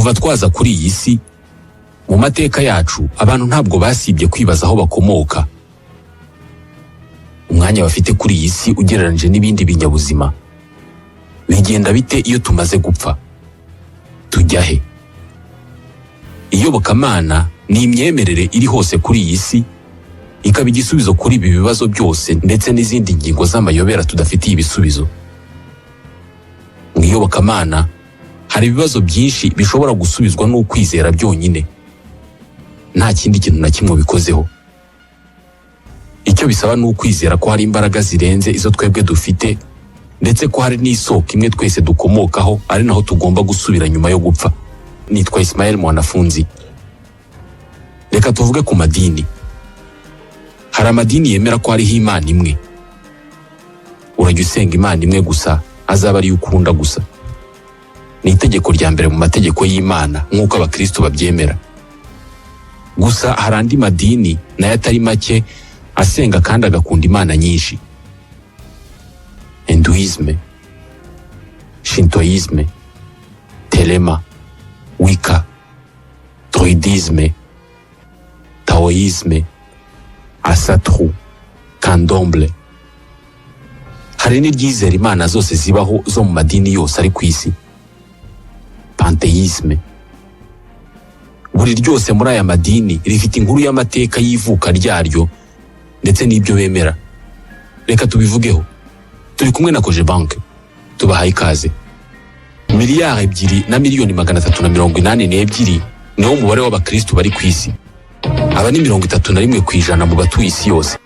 Kuva twaza kuri iyi si, mu mateka yacu, abantu ntabwo basibye kwibaza aho bakomoka, umwanya bafite kuri iyi si ugereranyije n'ibindi binyabuzima. Bigenda bite iyo tumaze gupfa? Tujya he? Iyobokamana ni imyemerere iri hose kuri iyi si, ikaba igisubizo kuri ibi bibazo byose ndetse n'izindi ngingo z'amayobera tudafitiye ibisubizo. Mu iyobokamana hari ibibazo byinshi bishobora gusubizwa n'ukwizera byonyine, nta kindi kintu na kimwe ubikozeho. Icyo bisaba ni ukwizera ko hari imbaraga zirenze izo twebwe dufite, ndetse ko hari n'isoko imwe twese dukomokaho, ari naho tugomba gusubira nyuma yo gupfa. Nitwa Ismael Mwanafunzi. Reka tuvuge ku madini. Hari amadini yemera ko hariho Imana imwe, urajya usenga Imana imwe gusa, azaba ariyo ukunda gusa. Ni itegeko rya mbere mu mategeko y'Imana nk'uko Abakristo babyemera. Gusa hari andi madini nayo atari make asenga kandi agakunda imana nyinshi: Hinduisme, Shintoisme, Telema, Wicca, Druidisme, Taoïsme, Asatru, Candomblé. Hari n'iryizera imana zose zibaho zo mu madini yose ari ku isi, panthéisme. Buri ryose muri aya madini rifite inkuru y'amateka y'ivuka ryaryo ndetse n'ibyo bemera. Reka tubivugeho turi kumwe na Cogebanque. Tubahaye ikaze. 2,382,000,000 niwo mubare w'Abakristu bari ku isi. Aba ni 31% mu batuye isi yose.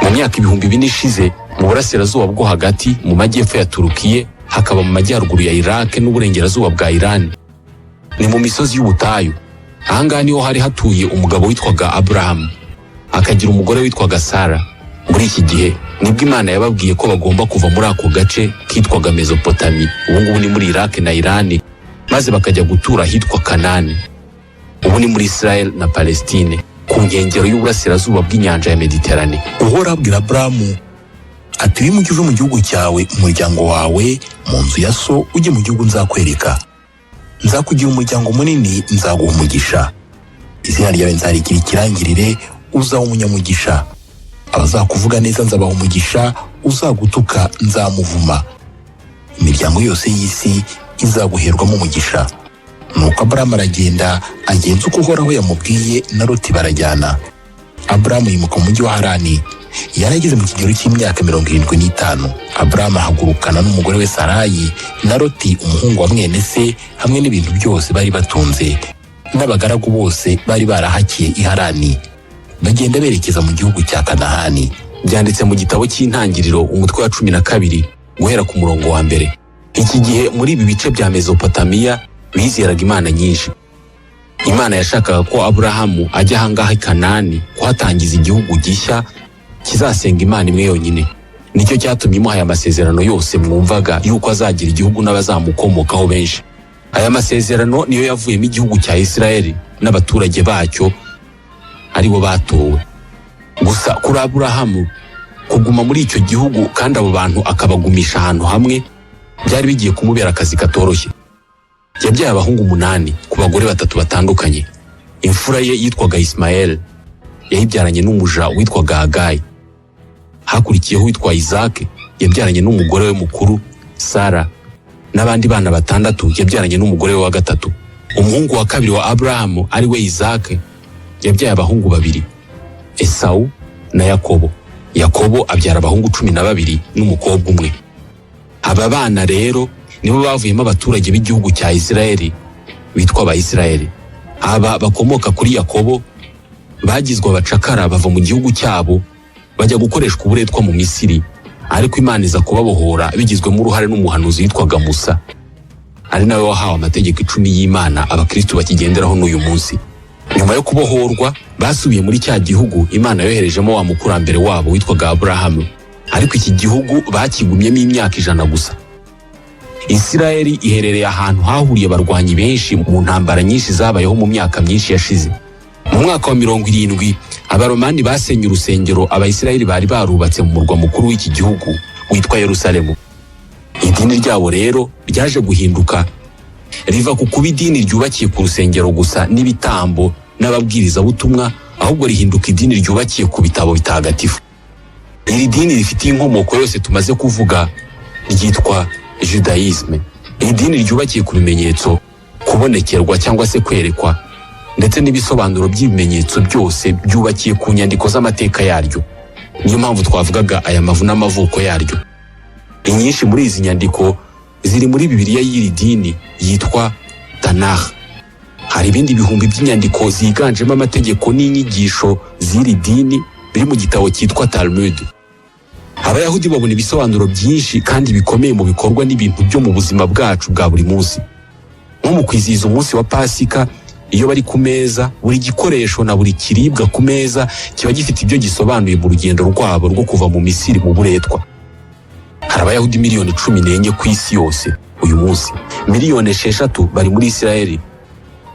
Mu myaka 4000 ishize, mu burasirazuba bwo hagati, mu majyepfo ya Turukiye, hakaba mu majyaruguru ya Iraq n'uburengerazuba bwa Iran, ni mu misozi y'ubutayu. Ahangaha niho hari hatuye umugabo witwaga Aburahamu, akagira umugore witwaga Sara. Muri iki gihe nibwo Imana yababwiye ko bagomba kuva muri ako gace kitwaga Mezopotami, ubu ngubu ni muri Iraq na Iran, maze bakajya gutura ahitwa Kanani, ubu ni muri Israel na Palestine, ku nkengero y'uburasirazuba bw'inyanja ya Mediterane. Uhoraho abwira Aburamu ati: "Wimuke uve mu gihugu cyawe, umuryango wawe, mu nzu ya so, ujye mu gihugu nzakwereka. Nzakugira umuryango munini, nzaguha umugisha, izina ryawe nzarigira ikirangirire, uzaba umunyamugisha. Abazakuvuga neza nzabaha umugisha, uzagutuka nzamuvuma. Imiryango yose y'isi izaguherwamo umugisha." Nuko Aburamu aragenda, agenza uko Uhoraho yamubwiye, na Loti barajyana. Aburamu yimuka mu mujyi wa Harani. Yari ageze mu kigero cy'imyaka 75. Aburamu ahagurukana n'umugore we Sarayi na Loti umuhungu wa mwene se, hamwe n'ibintu byose bari batunze n'abagaragu bose bari barahakiye i Harani, bagenda berekeza mu gihugu cya Kanahani. Byanditse mu gitabo cy'Intangiriro, umutwe wa 12, guhera ku murongo wa mbere. Iki gihe muri ibi bice bya Mezopotamiya bizeraga imana nyinshi. Imana yashakaga ko Aburahamu ajya ahangaha i Kanani kuhatangiza igihugu gishya kizasenga Imana imwe yonyine. Nicyo cyatumye imuha aya masezerano yose mwumvaga, yuko azagira igihugu n'abazamukomokaho benshi. Aya masezerano niyo yavuyemo igihugu cya Isirayeli n'abaturage bacyo, aribo batowe. Gusa kuri Aburahamu, kuguma muri icyo gihugu kandi abo bantu akabagumisha ahantu hamwe byari bigiye kumubera akazi katoroshye. Yabyaye abahungu umunani ku bagore batatu batandukanye. Imfura ye yitwaga Ismael, yayibyaranye n'umuja witwaga Hagayi. Hakurikiyeho witwa Isaac, yabyaranye n'umugore we mukuru Sara, n'abandi bana batandatu yabyaranye n'umugore we wa gatatu. Umuhungu wa kabiri wa Aburahamu, ari we Isaac, yabyaye abahungu babiri, Esawu na Yakobo. Yakobo abyara abahungu 12 n'umukobwa umwe. Aba bana rero nibo bavuyemo abaturage b'igihugu cya Isirayeli bitwa Abayisirayeli. Aba bakomoka kuri Yakobo bagizwe abacakara, bava mu gihugu cyabo bajya gukoreshwa uburetwa mu Misiri, ariko Imana iza kubabohora bigizwemo uruhare n'umuhanuzi witwaga Musa, ari nawe wahawe amategeko 10 y'Imana Abakristu bakigenderaho n'uyu munsi. Nyuma yo kubohorwa, basubiye muri cya gihugu Imana yoherejemo wa mukurambere wabo witwaga Aburahamu, ariko iki gihugu bakigumyemo imyaka 100 gusa. Isirayeli iherereye ahantu hahuriye abarwanyi benshi mu ntambara nyinshi zabayeho mu myaka myinshi yashize. Mu mwaka wa 70, Abaromani basenye urusengero Abayisirayeli bari barubatse mu murwa mukuru w'iki gihugu witwa Yerusalemu. Idini ryabo rero ryaje guhinduka. Riva ku kuba idini ryubakiye ku rusengero gusa n'ibitambo n'ababwirizabutumwa, ahubwo rihinduka idini ryubakiye ku bitabo bitagatifu. Iri dini rifite inkomoko yose tumaze kuvuga ryitwa Judaïsme. Iri dini ryubakiye ku bimenyetso, kubonekerwa cyangwa se kwerekwa, ndetse n'ibisobanuro by'ibimenyetso byose byubakiye ku nyandiko z'amateka yaryo. Niyo mpamvu twavugaga aya mavu n'amavuko yaryo. Inyinshi muri izi nyandiko ziri muri Bibiliya y'iri dini yitwa Tanakh. Hari ibindi bihumbi by'inyandiko ziganjemo amategeko n'inyigisho z'iri dini biri mu gitabo cyitwa Talmud. Abayahudi babona ibisobanuro byinshi kandi bikomeye mu bikorwa n'ibintu byo mu buzima bwacu bwa buri munsi, nko mu kwizihiza umunsi wa Pasika. Iyo bari ku meza, buri gikoresho na buri kiribwa ku meza kiba gifite ibyo gisobanuye mu rugendo rwabo rwo kuva mu Misiri mu buretwa. Hari Abayahudi miliyoni 14 ku isi yose uyu munsi. Miliyoni 6 bari muri Isirayeli,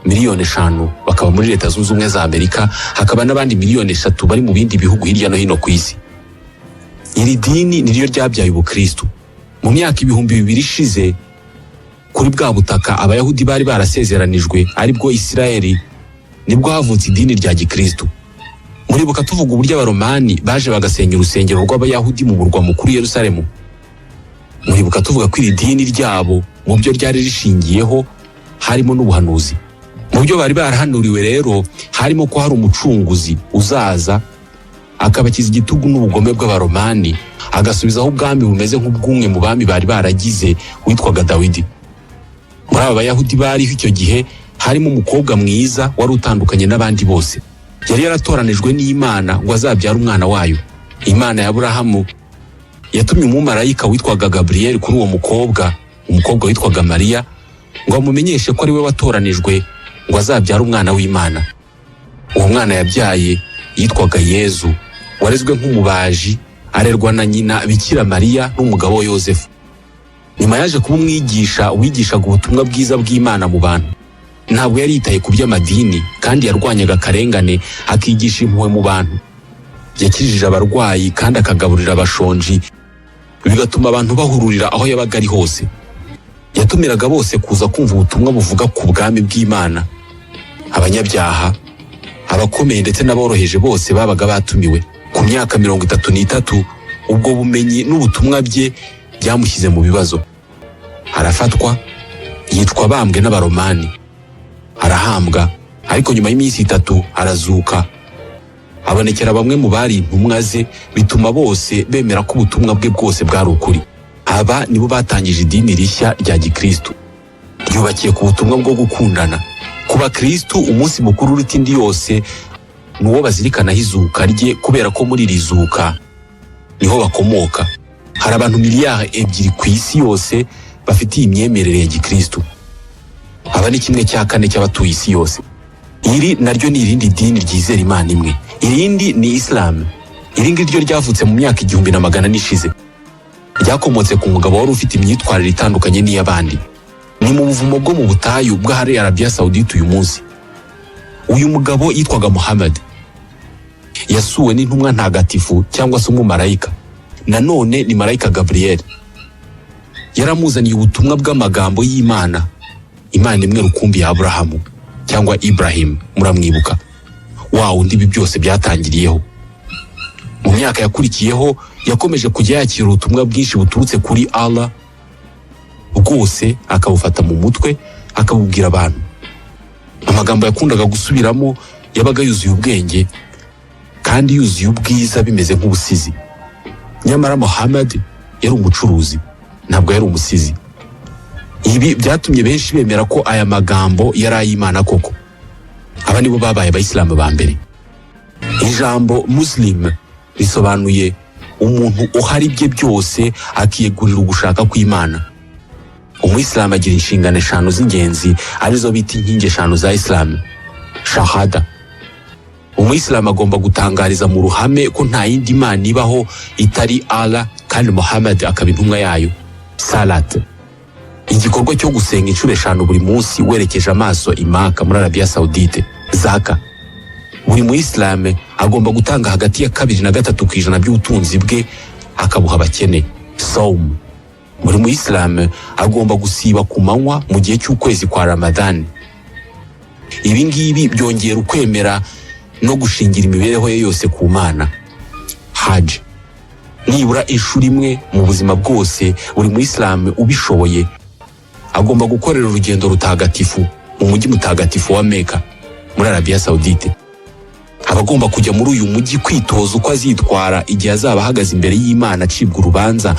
miliyoni 5 bakaba muri Leta Zunze Ubumwe za Amerika, hakaba n'abandi miliyoni 3 bari mu bindi bihugu hirya no hino ku isi. Iri dini niryo ryabyaye ubukristu. Mu myaka 2000 ishize, kuri bwa butaka Abayahudi bari barasezeranijwe, aribwo Isirayeli, nibwo havutse idini rya gikristu. Muribuka tuvuga uburyo Abaromani baje bagasenya urusengero rw'Abayahudi mu murwa mukuru Yerusalemu. Muribuka tuvuga ko iri dini ryabo mu byo ryari rishingiyeho harimo n'ubuhanuzi. Mu byo bari barahanuriwe rero harimo ko hari umucunguzi uzaza akabakiza igitugu n'ubugome bw'Abaromani, agasubizaho ubwami bumeze nk'ubw'umwe mu bami bari baragize witwaga Dawidi. Muri aba Bayahudi bariho icyo gihe harimo umukobwa mwiza wari utandukanye n'abandi bose. Yari yaratoranijwe n'Imana ngo azabyare umwana wayo. Imana ya Aburahamu yatumye umumarayika witwaga Gaburiyeli kuri uwo mukobwa, umukobwa witwaga Mariya, ngo amumenyeshe ko ari we watoranijwe ngo azabyare umwana w'Imana. Uwo mwana yabyaye yitwaga Yezu, warezwe nk'umubaji, arerwa na nyina Bikira Mariya n'umugabo we Yozefu. Nyuma yaje kuba umwigisha wigishaga ubutumwa bwiza bw'Imana mu bantu. Ntabwo yari yitaye ku by'amadini, kandi yarwanyaga akarengane, akigisha impuhwe mu bantu. Yakijije abarwayi kandi akagaburira abashonji, bigatuma abantu bahururira aho yabaga ari hose. Yatumiraga bose kuza kumva ubutumwa buvuga ku bwami bw'Imana. Abanyabyaha, abakomeye ndetse n'aboroheje, bose babaga batumiwe. Ku myaka 33, ubwo bumenyi n'ubutumwa bye byamushyize mu bibazo. Arafatwa, yicwa abambwe n'Abaromani, arahambwa, ariko nyuma y'iminsi 3 arazuka, abonekera bamwe mu bari intumwa ze, bituma bose bemera ko ubutumwa bwe bwose bwari ukuri. Aba nibo batangije idini rishya rya gikristu, ryubakiye ku butumwa bwo gukundana. Ku bakristu, umunsi mukuru uruta indi yose ni uwo bazirikanaho izuka rye, kubera ko muri iri zuka niho bakomoka. Hari abantu miliyari 2 ku isi yose bafite iyi myemerere ya gikristu. Aba ni 1/4 cy'abatuye isi yose. Iri naryo ni irindi dini ryizera Imana imwe. Irindi ni Isilamu. Iri ngiri ryo ryavutse mu myaka 1400 ishize. Ryakomotse ku mugabo wari ufite imyitwarire itandukanye n'iy'abandi. Ni mu buvumo bwo mu butayu bw'ahari Arabiya Sawudite uyu munsi. Uyu mugabo yitwaga Muhammad. Yasuwe n'intumwa ntagatifu cyangwa se umumarayika. Nanone ni marayika Gabriel. Yaramuzaniye ubutumwa bw'amagambo y'Imana, Imana imwe rukumbi ya Aburahamu cyangwa Ibrahim. Muramwibuka, wa wundi ibi byose byatangiriyeho. Mu myaka yakurikiyeho yakomeje kujya yakira ubutumwa bwinshi buturutse kuri Allah, bwose akabufata mu mutwe, akabubwira abantu. Amagambo yakundaga gusubiramo yabaga yuzuye ubwenge kandi yuzuye ubwiza, bimeze nk'ubusizi. Nyamara Muhammad yari umucuruzi, ntabwo yari umusizi. Ibi byatumye benshi bemera ko aya magambo yari ay'Imana koko. Aba nibo babaye Abayisilamu ba mbere. Ijambo Muslim risobanuye umuntu uhari ibye byose akiyegurira ugushaka kw'Imana. Umuyisilamu agira inshingano eshanu z'ingenzi, arizo bita inkingi eshanu za Isilamu. Shahada: umuyisilamu agomba gutangariza mu ruhame ko nta yindi mana ibaho itari Allah, kandi Muhammad akaba intumwa yayo. Salat: igikorwa cyo gusenga inshuro eshanu buri munsi werekeje amaso i Maka muri Arabiya Saudite. Zaka: buri muyisilamu agomba gutanga hagati ya 2 na 3% by'ubutunzi bwe, akabuha abakene. Sawm: Buri muyisilamu agomba gusiba ku manywa mu gihe cy'ukwezi kwa Ramadhan. Ibi ngibi byongera ukwemera no gushingira imibereho ye yose ku Mana. Hajj, nibura inshuro imwe mu buzima bwose, buri muyisilamu ubishoboye agomba gukorera urugendo rutagatifu mu mujyi mutagatifu wa Meka muri Arabiya Sawudite. Aba agomba kujya muri uyu mujyi kwitoza uko azitwara igihe azaba ahagaze imbere y'Imana acibwa urubanza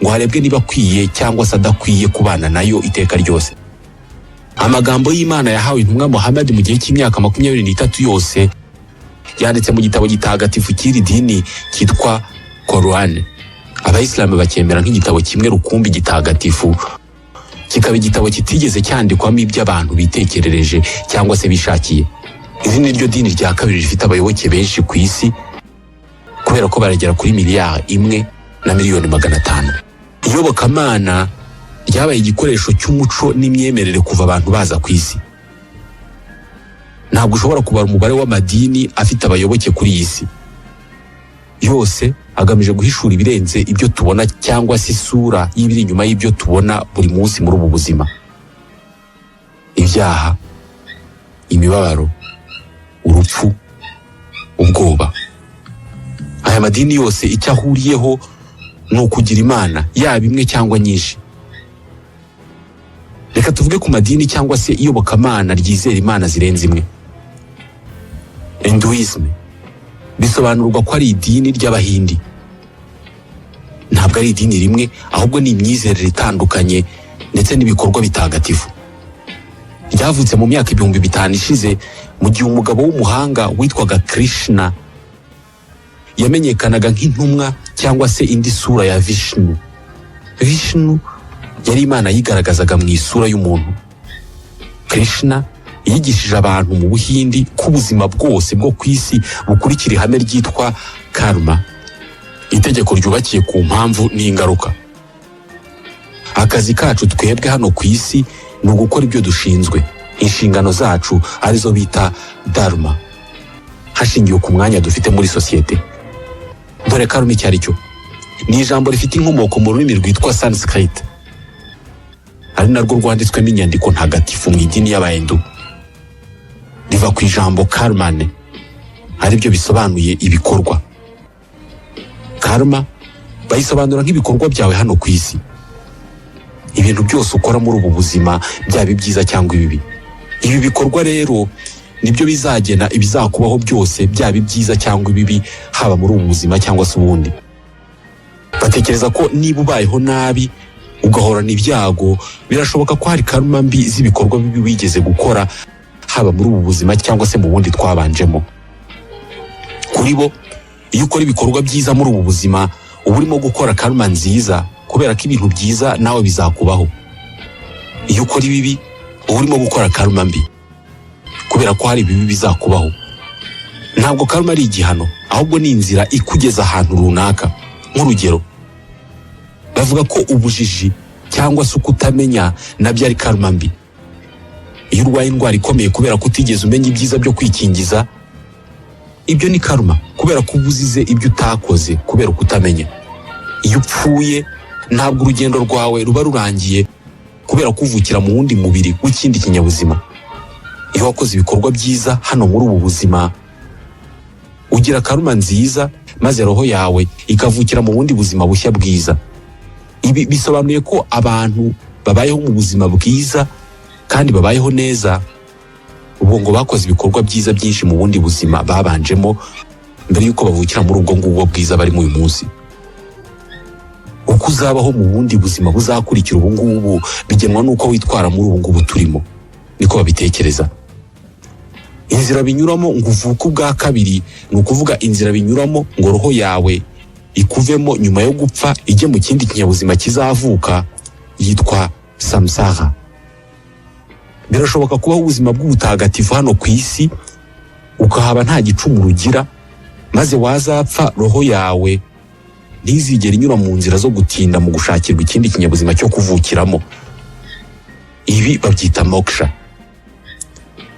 ngo harebwe niba akwiye cyangwa se adakwiye kubana nayo iteka ryose. Amagambo y'Imana yahawe intumwa Muhammad mu gihe cy'imyaka 23 yose yanditse mu gitabo gitagatifu cy'iri dini cyitwa Korowani. Abayisilamu bacyemera nk'igitabo kimwe rukumbi gitagatifu, kikaba igitabo kitigeze cyandikwamo ibyo abantu bitekerereje cyangwa se bishakiye. Iri ni ryo dini rya kabiri rifite abayoboke benshi ku isi, kubera ko baragera kuri 1,500,000,000. Iyobokamana ryabaye igikoresho cy'umuco n'imyemerere kuva abantu baza ku isi. Ntabwo ushobora kubara umubare w'amadini afite abayoboke kuri iyi si yose, agamije guhishura ibirenze ibyo tubona cyangwa se isura y'ibiri inyuma y'ibyo tubona buri munsi muri ubu buzima: ibyaha, imibabaro, urupfu, ubwoba. Aya madini yose icyo ahuriyeho ni ukugira imana, yaba imwe cyangwa nyinshi. Reka tuvuge ku madini cyangwa se iyobokamana ryizera imana zirenze imwe. Hinduisme bisobanurwa ko ari idini ry'Abahindi. Ntabwo ari idini rimwe, ahubwo ni imyizerere itandukanye ndetse n'ibikorwa bitagatifu. Ryavutse mu myaka 5000 ishize, mu gihe umugabo w'umuhanga witwaga Krishna yamenyekanaga nk'intumwa cyangwa se indi sura ya Vishnu. Vishnu yari imana yigaragazaga mu isura y'umuntu. Krishna yigishije abantu mu Buhindi ko ubuzima bwose bwo ku isi bukurikira ihame ryitwa karma, itegeko ryubakiye ku mpamvu n'ingaruka. Akazi kacu twebwe hano ku isi ni ugukora ibyo dushinzwe, inshingano zacu, arizo bita dharma, hashingiwe ku mwanya dufite muri sosiyete. Dore karma icyo ari cyo: ni ijambo rifite inkomoko mu rurimi rwitwa Sanskrit, ari narwo rwanditswemo inyandiko ntagatifu mu idini y'Abahindu. Riva ku ijambo karmane, aribyo bisobanuye ibikorwa. Karma bayisobanura nk'ibikorwa byawe hano ku isi, ibintu byose ukora muri ubu buzima, byaba ibyiza cyangwa ibibi. Ibi bikorwa rero nibyo bizagena ibizakubaho byose, byaba ibyiza cyangwa ibibi, haba muri ubu buzima cyangwa se ubundi. Batekereza ko niba ubayeho nabi, ugahorana ibyago, birashoboka ko hari karma mbi z'ibikorwa bibi wigeze gukora, haba muri ubu buzima cyangwa se mu bundi twabanjemo. Kuri bo, iyo ukora ibikorwa byiza muri ubu buzima, uba urimo gukora karma nziza, kubera ko ibintu byiza nawe bizakubaho. Iyo ukora ibibi, uba urimo gukora karma mbi, kubera ko hari ibibi bizakubaho. Ntabwo karma ari igihano, ahubwo ni inzira ikugeza ahantu runaka. Nk'urugero, bavuga ko ubujiji cyangwa se ukutamenya nabyo ari karma mbi. Iyo urwaye indwara ikomeye kubera ko utigeze umenya ibyiza byo kwikingiza, ibyo ni karma, kubera ko uba uzize ibyo utakoze kubera kutamenya. Iyo upfuye, ntabwo urugendo rwawe ruba rurangiye, kubera kuvukira mu wundi mubiri w'ikindi kinyabuzima. Iyo wakoze ibikorwa byiza hano muri ubu buzima, ugira karma nziza, maze roho yawe ikavukira mu bundi buzima bushya bwiza. Ibi bisobanuye ko abantu babayeho mu buzima bwiza kandi babayeho neza, ubwo ngo bakoze ibikorwa byiza byinshi mu bundi buzima babanjemo mbere y'uko bavukira muri ubwo ngubwo bwiza barimo uyu munsi. Uko uzabaho mu bundi buzima buzakurikira ubu ngubu bigenwa n'uko witwara muri ubu ngubu turimo, niko babitekereza. Inzira binyuramo ngo uvuke ubwa kabiri, ni ukuvuga inzira binyuramo ngo roho yawe ikuvemo nyuma yo gupfa ijye mu kindi kinyabuzima kizavuka, yitwa samsara. Birashoboka kubaho ubuzima bw'ubutagatifu hano ku isi, ukahaba nta gicumuro ugira, maze wazapfa roho yawe ntizigere inyura mu nzira zo gutinda mu gushakirwa ikindi kinyabuzima cyo kuvukiramo. Ibi babyita moksha.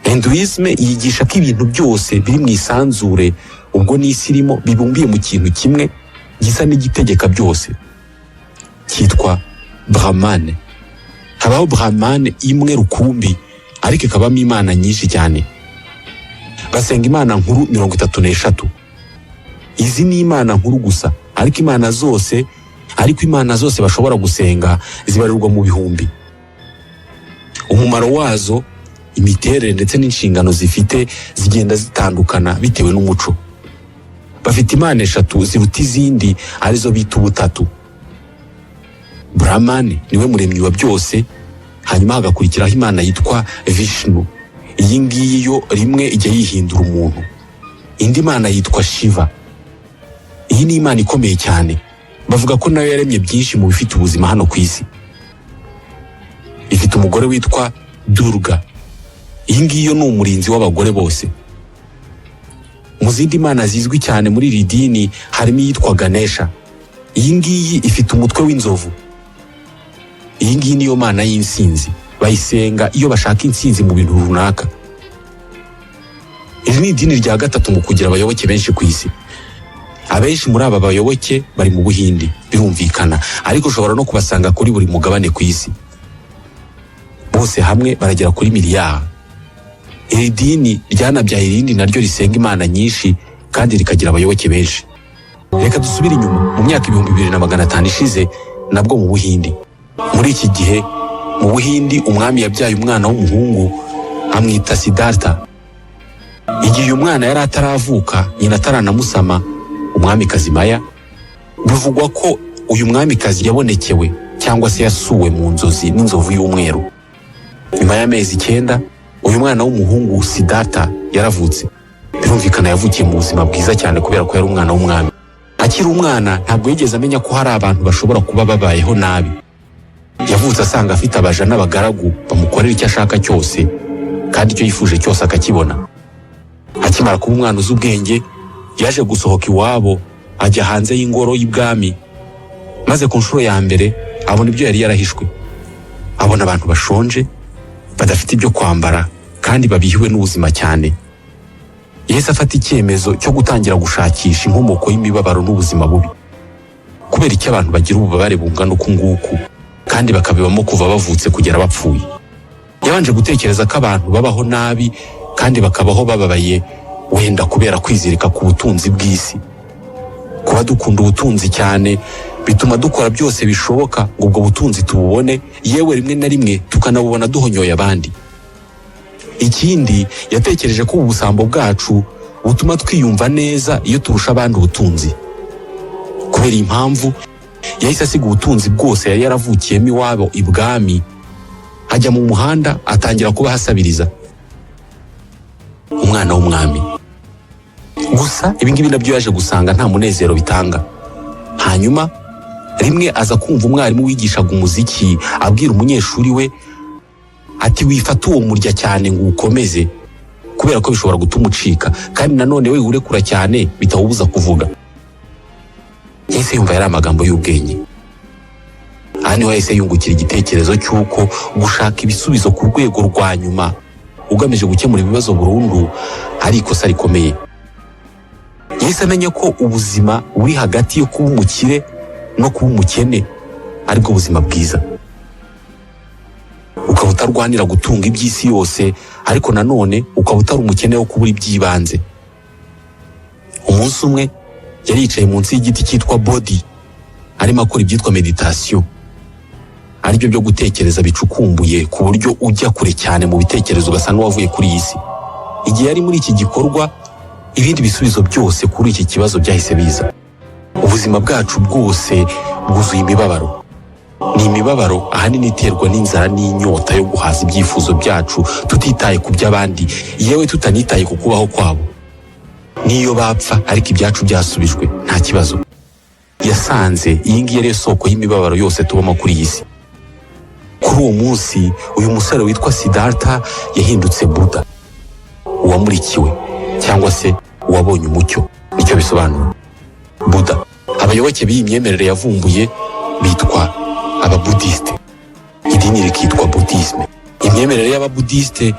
Hinduisme yigisha ko ibintu byose biri mu isanzure, ubwo n'isi irimo, bibumbiye mu kintu kimwe gisa n'igitegeka byose cyitwa Brahmane. Habaho Brahmane imwe rukumbi, ariko ikabamo imana nyinshi cyane. Basenga imana nkuru 33. Izi ni imana nkuru gusa, ariko imana zose bashobora gusenga zibarirwa mu bihumbi. Umumaro wazo, imiterere ndetse n'inshingano zifite zigenda zitandukana bitewe n'umuco. Bafite imana eshatu ziruta izindi, arizo bita ubutatu. Brahman niwe muremyi wa byose, hanyuma hagakurikiraho imana yitwa Vishnu. Iyi ngiyi yo rimwe ijya yihindura umuntu. Indi mana yitwa Shiva. Iyi ni imana ikomeye cyane, bavuga ko nayo yaremye byinshi mu bifite ubuzima hano ku isi. Ifite umugore witwa Durga. Iyi ngiyi yo ni umurinzi w'abagore bose. Mu zindi mana zizwi cyane muri iri dini harimo iyitwa Ganesha. Iyi ngiyi ifite umutwe w'inzovu. Iyi ngiyi niyo mana y'insinzi, bayisenga iyo bashaka intsinzi mu bintu runaka. Iri ni idini rya gatatu mu kugira abayoboke benshi ku isi. Abenshi muri aba bayoboke bari mu Buhindi, birumvikana, ariko ushobora no kubasanga kuri buri mugabane ku isi. Bose hamwe baragera kuri miliyari. Iri dini ryanabyaye irindi naryo risenga imana nyinshi kandi rikagira abayoboke benshi. Reka dusubire inyuma mu myaka 2500 ishize, nabwo mu Buhindi. Muri iki gihe mu Buhindi, umwami yabyaye umwana w'umuhungu, amwita Siddhartha. Igihe uyu mwana yari ataravuka, nyina ataranamusama, umwamikazi Maya, bivugwa ko uyu mwamikazi yabonekewe cyangwa se yasuwe mu nzozi n'inzovu y'umweru. Nyuma y'amezi 9, uyu mwana w'umuhungu Siddhartha yaravutse. Birumvikana, yavukiye mu buzima bwiza cyane kubera ko yari umwana w'umwami. Akiri umwana ntabwo yigeze amenya ko hari abantu bashobora kuba babayeho nabi. Yavutse asanga afite abaja n'abagaragu bamukorera icyo ashaka cyose, kandi icyo yifuje cyose akakibona. Akimara kuba umwana uzi ubwenge, yaje gusohoka iwabo ajya hanze y'ingoro y'ibwami, maze ku nshuro ya mbere abona ibyo yari yarahishwe. Abona abantu bashonje, badafite ibyo kwambara kandi babihiwe n'ubuzima cyane. Yahise afata icyemezo cyo gutangira gushakisha inkomoko y'imibabaro n'ubuzima bubi. Kubera icyo abantu bagira ububabare bungana uku nguku kandi bakabibamo kuva bavutse kugera bapfuye? Yabanje gutekereza ko abantu babaho nabi kandi bakabaho bababaye wenda kubera kwizirika ku butunzi bw'isi. Kuba dukunda ubutunzi cyane bituma dukora byose bishoboka ngo ubwo butunzi tububone, yewe rimwe na rimwe tukanabubona duhonyoye abandi. Ikindi, yatekereje ko ubu busambo bwacu butuma twiyumva neza iyo turusha abandi ubutunzi. Kubera iyi mpamvu, yahise asiga ubutunzi bwose yari yaravukiyemo iwabo ibwami, ajya mu muhanda, atangira kuba ahasabiriza, umwana w'umwami. Gusa ibingibi nabyo yaje gusanga nta munezero bitanga. Hanyuma rimwe aza kumva umwarimu wigishaga umuziki abwira umunyeshuri we ati: "Wifata uwo murya cyane ngo uwukomeze, kubera ko bishobora gutuma ucika, kandi nanone we urekura cyane bitawubuza kuvuga." Yahise yumva yari amagambo y'ubwenge. Aha niho yahise yungukira igitekerezo cy'uko gushaka ibisubizo ku rwego rwa nyuma ugamije gukemura ibibazo burundu ari ikosa rikomeye. Yahise amenya ko ubuzima buri hagati yo kuba umukire no kuba umukene aribwo buzima bwiza, ukaba utarwanira gutunga iby'isi yose, ariko nanone ukaba utari umukene wo kubura iby'ibanze. Umunsi umwe yari yicaye munsi y'igiti cyitwa Bodhi, arimo akora ibyitwa méditation, aribyo byo gutekereza bicukumbuye ku buryo ujya kure cyane mu bitekerezo, ugasa n'uwavuye kuri iyi si. Igihe yari muri iki gikorwa, ibindi bisubizo byose kuri iki kibazo byahise biza. Ubuzima bwacu bwose bwuzuye imibabaro. Ni imibabaro ahanini iterwa n'inzara n'inyota yo guhaza ibyifuzo byacu, tutitaye ku by'abandi, yewe tutanitaye ku kubaho kwabo. N'iyo bapfa ariko ibyacu byasubijwe, nta kibazo. Yasanze iyi ngiyi ariyo soko y'imibabaro yose tubamo kuri iyi si. Kuri uwo munsi, uyu musore witwa Siddhartha yahindutse Buda, uwamurikiwe cyangwa se uwabonye umucyo, nicyo bisobanura Buda. Abayoboke b'iyi myemerere yavumbuye bitwa Ababudisite, idini rikitwa Bouddhisme. Imyemerere y'Ababudisite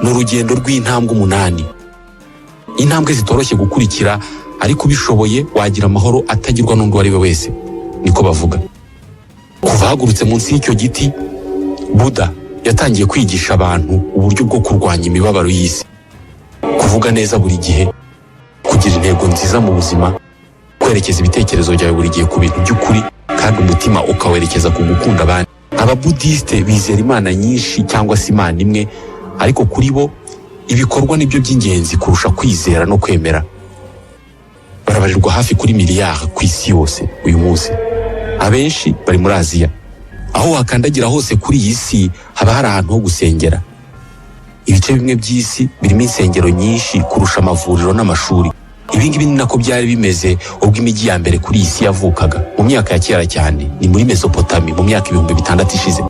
ni urugendo rw'intambwe 8, intambwe zitoroshye gukurikira, ariko ubishoboye wagira amahoro atagirwa n'undi uwo ari we wese, niko bavuga. Kuva ahagurutse munsi y'icyo giti, Buda yatangiye kwigisha abantu uburyo bwo kurwanya imibabaro y'isi, kuvuga neza buri gihe, kugira intego nziza mu buzima, kwerekeza ibitekerezo byawe buri gihe ku bintu by'ukuri, kandi umutima ukawerekeza ku gukunda abandi. Ababudisite bizera imana nyinshi cyangwa se imana imwe, ariko kuri bo ibikorwa nibyo by'ingenzi kurusha kwizera no kwemera. Barabarirwa hafi kuri miliyari ku isi yose uyu munsi. Abenshi bari muri Aziya. Aho wakandagira hose kuri iyi si haba hari ahantu ho gusengera. Ibice bimwe by'isi birimo insengero nyinshi kurusha amavuriro n'amashuri. Ibi ngibi ni nako byari bimeze ubwo imijyi ya mbere kuri iyi si yavukaga mu myaka ya kera cyane, ni muri Mesopotami mu myaka 6000 ishize.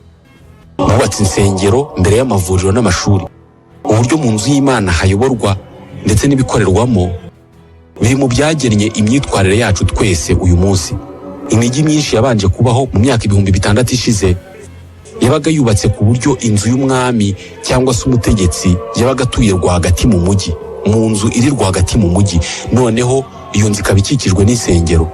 Bubatse insengero mbere y'amavuriro n'amashuri. Uburyo mu nzu y'Imana hayoborwa ndetse n'ibikorerwamo biri mu byagennye imyitwarire yacu twese uyu munsi. Imijyi myinshi yabanje kubaho mu myaka 6000 ishize yabaga yubatse ku buryo inzu y'umwami cyangwa se umutegetsi yabaga atuye rwagati mu mujyi, mu nzu iri rwagati mu mujyi, noneho iyo nzu ikaba ikikijwe n'insengero.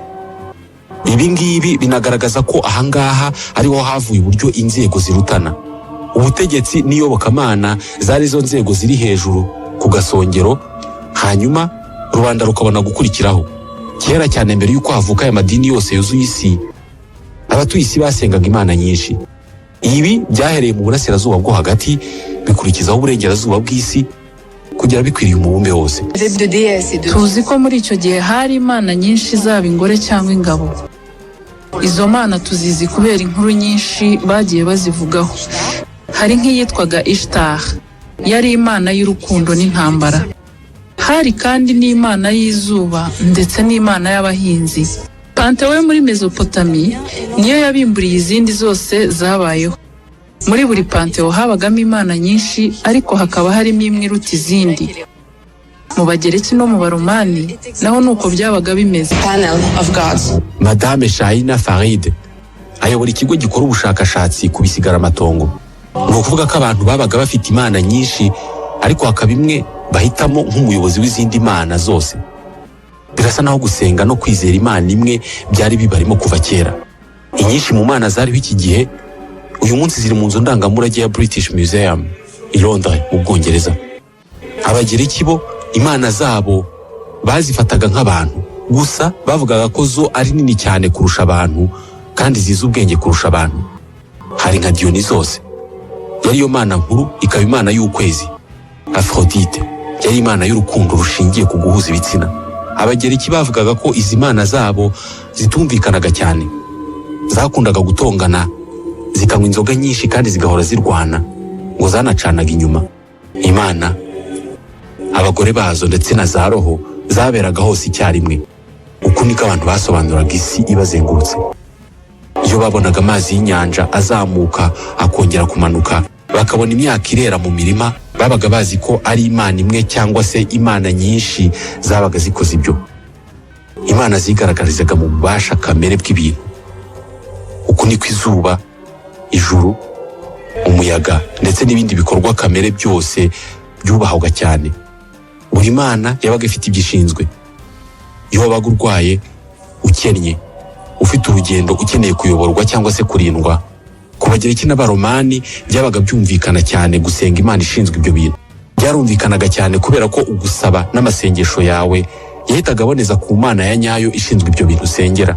Ibi ngibi binagaragaza ko ahangaha ariho havuye uburyo inzego zirutana. Ubutegetsi n'iyobokamana zari zo nzego ziri hejuru ku gasongero, hanyuma rubanda rukabona gukurikiraho. Kera cyane, mbere y'uko havuka aya madini yose yuzuye isi, abatuye isi basengaga imana nyinshi. Ibi byahereye mu burasirazuba bwo hagati, bikurikizaho uburengerazuba bw'isi, kugera bikwiriye umubumbe wose. De déesses et de Tuzi ko muri icyo gihe hari imana nyinshi, zaba ingore cyangwa ingabo. Izo mana tuzizi kubera inkuru nyinshi bagiye bazivugaho. Hari nk'iyitwaga Ishtar, yari imana y'urukundo n'intambara. Hari kandi n'imana y'izuba ndetse n'imana y'abahinzi. Pantewo yo muri Mesopotami niyo yabimburiye izindi zose zabayeho. Muri buri pantewo habagamo imana nyinshi, ariko hakaba harimo imwe iruta izindi. Mu Bagereki no mu Baromani naho ni uko byabaga bimeze. Panel of gods. Madame Shahina Farid ayobora ikigo gikora ubushakashatsi ku bisigaramatongo. Ni ukuvuga ko abantu babaga bafite imana nyinshi, ariko hakaba imwe bahitamo nk'umuyobozi w'izindi mana zose. Birasa naho gusenga no kwizera imana imwe byari bibarimo kuva kera. Inyinshi mu mana zariho iki gihe uyu munsi ziri mu nzu ndangamurage ya British Museum i Londres mu Bwongereza. Abagereki bo imana zabo bazifataga nk'abantu, gusa bavugaga ko zo ari nini cyane kurusha abantu kandi zizi ubwenge kurusha abantu. Hari nka Diyonisos, yari yo mana nkuru, ikaba imana y'ukwezi. Aphrodite yari imana y'urukundo rushingiye ku guhuza ibitsina. Abagereki bavugaga ko izi mana zabo zitumvikanaga cyane, zakundaga gutongana, zikanywa inzoga nyinshi kandi zigahora zirwana, ngo zanacanaga inyuma. Imana, abagore bazo ndetse na za roho zaberaga hose icyarimwe. Uku niko abantu basobanuraga isi ibazengurutse. Iyo babonaga amazi y'inyanja azamuka akongera kumanuka, bakabona imyaka irera mu mirima, babaga bazi ko ari imana imwe cyangwa se imana nyinshi zabaga zikoze ibyo. Imana zigaragarizaga mu bubasha kamere bw'ibintu. Uku niko izuba, ijuru, umuyaga ndetse n'ibindi bikorwa kamere byose byubahwaga cyane. Buri mana yabaga ifite ibyo ishinzwe. Iyo wabaga urwaye, ukennye, ufite urugendo ukeneye kuyoborwa cyangwa se kurindwa, ku Bagereki n'Abaromani byabaga byumvikana cyane gusenga imana ishinzwe ibyo bintu. Byarumvikanaga cyane kubera ko ugusaba n'amasengesho yawe yahitaga aboneza ku mana ya nyayo ishinzwe ibyo bintu usengera.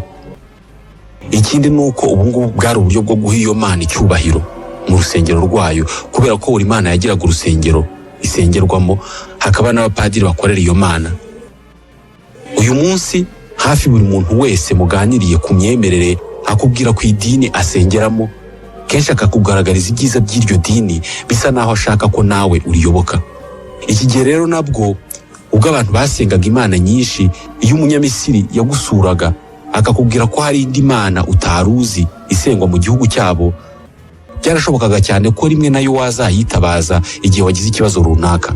Ikindi ni uko ubu ngubu bwari uburyo bwo guha iyo mana icyubahiro mu rusengero rwayo, kubera ko buri mana yagiraga urusengero isengerwamo, hakaba n'abapadiri bakorera iyo mana. Uyu munsi hafi buri muntu wese muganiriye ku myemerere akubwira ku idini asengeramo, kenshi akakugaragariza ibyiza by'iryo dini, bisa naho ashaka ko nawe uriyoboka. Iki gihe rero nabwo, ubwo abantu basengaga imana nyinshi, iyo Umunyamisiri yagusuraga akakubwira ko hari indi mana utari uzi isengwa mu gihugu cyabo, byarashobokaga cyane ko rimwe nayo wazayitabaza igihe wagize ikibazo runaka.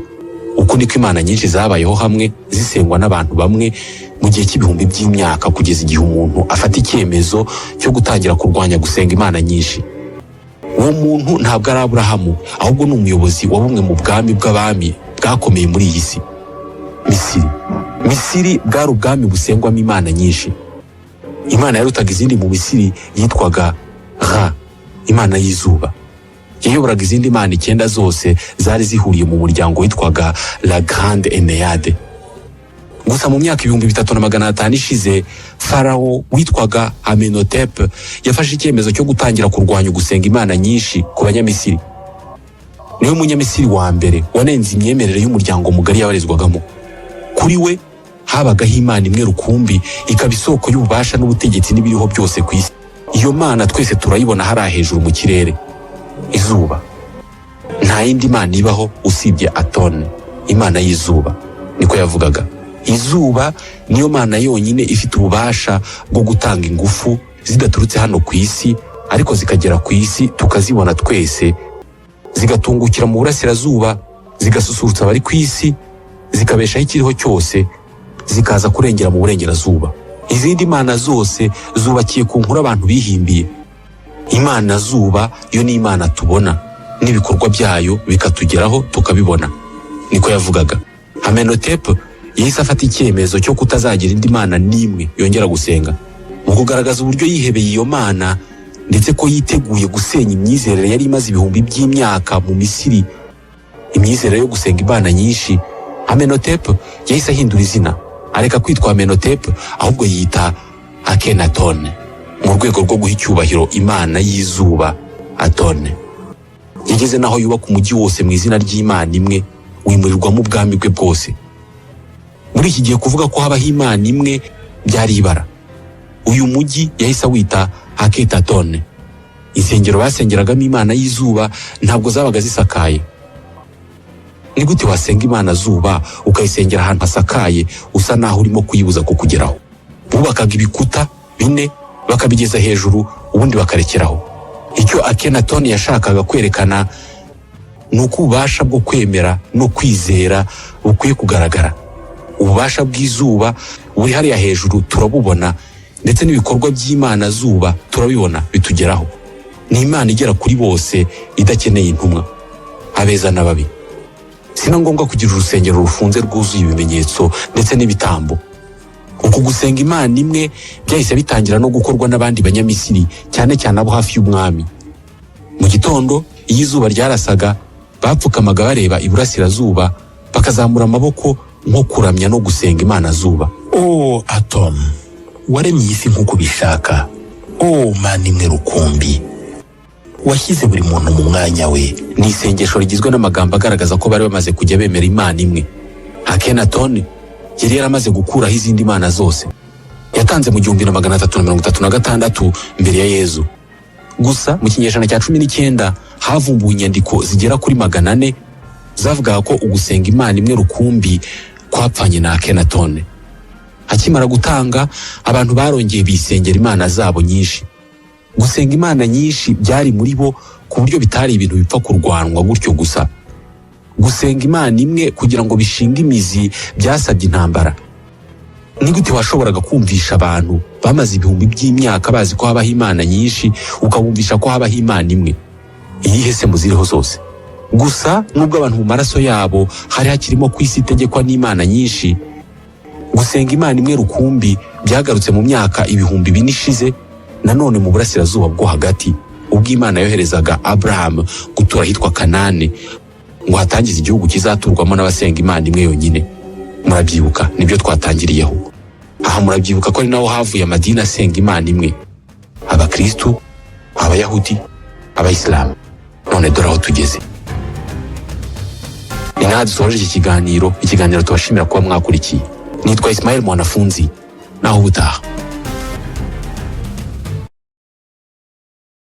Uko niko imana nyinshi zabayeho hamwe, zisengwa n'abantu bamwe mu gihe cy'ibihumbi by'imyaka, kugeza igihe umuntu afata icyemezo cyo gutangira kurwanya gusenga imana nyinshi. Uwo muntu ntabwo ari Aburahamu, ahubwo ni umuyobozi wa bumwe mu bwami bw'abami bwakomeye muri iyi si, Misiri. Misiri bwari ubwami busengwamo imana nyinshi. Imana yarutaga izindi mu Misiri yitwaga Ra, imana y'izuba, yayoboraga izindi mana 9 zose zari zihuriye mu muryango witwaga La Grande Enneade. Gusa mu myaka 3500 ishize, Farawo witwaga Amenhotep yafashe icyemezo cyo gutangira kurwanya ugusenga imana nyinshi ku Banyamisiri. Niwe Munyamisiri wa mbere wanenze imyemerere y'umuryango mugari yabarizwagamo. Kuri we habagaho imana imwe rukumbi, ikaba isoko y'ububasha n'ubutegetsi n'ibiriho byose ku isi. Iyo mana twese turayibona hariya hejuru mu kirere, izuba. Nta yindi mana ibaho usibye Atone, imana y'izuba, niko yavugaga. Izuba niyo mana yonyine ifite ububasha bwo gutanga ingufu zidaturutse hano ku isi, ariko zikagera ku isi tukazibona twese, zigatungukira mu burasirazuba, zigasusurutsa abari ku isi, zikabeshaho ikiriho cyose, zikaza kurengera mu burengerazuba. Izindi mana zose zubakiye ku nkuru abantu bihimbiye. Imana zuba yo ni imana tubona, n'ibikorwa byayo bikatugeraho tukabibona, niko yavugaga. Amenhotep yahise afata icyemezo cyo kutazagira indi mana n'imwe yongera gusenga. Mu kugaragaza uburyo yihebeye iyo mana, ndetse ko yiteguye gusenya imyizerere yari imaze ibihumbi by'imyaka mu Misiri, imyizerere yo gusenga imana nyinshi, Amenhotep yahise ahindura izina, areka kwitwa Amenhotep, ahubwo yita Akhenaton, mu rwego rwo guha icyubahiro imana y'izuba Atone. Yageze n'aho yubaka umujyi wose mu izina ry'imana imwe, wimurirwamo ubwami bwe bwose. Muri iki gihe kuvuga ko habaho imana imwe byari ibara. Uyu mujyi yahise awita Aketatone. Insengero basengeragamo imana y'izuba ntabwo zabaga zisakaye. Ni gute wasenga imana zuba ukayisengera ahantu hasakaye, usa naho urimo kuyibuza kukugeraho? Bubakaga ibikuta 4 bakabigeza hejuru, ubundi bakarekeraho. Icyo Akhenaton yashakaga kwerekana ni uko ububasha bwo kwemera no kwizera bukwiye kugaragara. Ububasha bw'izuba buri hariya hejuru turabubona, ndetse n'ibikorwa by'imana zuba turabibona bitugeraho. Ni imana igera kuri bose, idakeneye intumwa, abeza n'ababi. Si na ngombwa kugira urusengero rufunze rwuzuye ibimenyetso ndetse n'ibitambo. Uku gusenga imana imwe byahise bitangira no gukorwa n'abandi Banyamisiri, cyane cyane abo hafi y'umwami. Mu gitondo iyo izuba ryarasaga, bapfukamaga bareba iburasirazuba, bakazamura amaboko nko kuramya no gusenga imana zuba. O Atom, waremye isi nk'uko ubishaka. O mana imwe rukumbi, washyize buri muntu mu mwanya we. Ni isengesho rigizwe n'amagambo agaragaza ko bari bamaze kujya bemera imana imwe. Akhenaton yari yaramaze gukuraho izindi mana zose. Yatanze mu 1336 mbere ya Yezu. Gusa mu kinyejana cya 19 havumbuwe inyandiko zigera kuri 400 zavugaga ko ugusenga imana imwe rukumbi kwapfanye na Akhenaton. Akimara gutanga, abantu barongeye bisengera imana zabo nyinshi. Gusenga imana nyinshi byari muri bo ku buryo bitari ibintu bipfa kurwanwa gutyo gusa. Gusenga imana imwe kugira ngo bishinge imizi byasabye intambara. Ni gute washoboraga kumvisha abantu bamaze ibihumbi by'imyaka bazi ko habaho imana nyinshi, ukabumvisha ko habaho imana imwe? Iyihe se muziriho zose? Gusa nubwo abantu mu maraso yabo hari hakirimo ku isi itegekwa n'imana nyinshi, gusenga imana imwe rukumbi byagarutse mu myaka 4000 ishize, nanone mu burasirazuba bwo hagati, ubwo Imana yoherezaga Abraham gutura ahitwa Kanani ngo hatangize igihugu kizaturwamo n'abasenga imana imwe yonyine. Murabyibuka, nibyo twatangiriyeho. Aha murabyibuka ko ari naho havuye amadini asenga imana imwe, abakristu, abayahudi, abayisilamu. None dore aho tugeze. Ni naha dusoje iki kiganiro, ikiganiro tubashimira kuba mwakurikiye. Nitwa Ismail Mwanafunzi, naho ubutaha.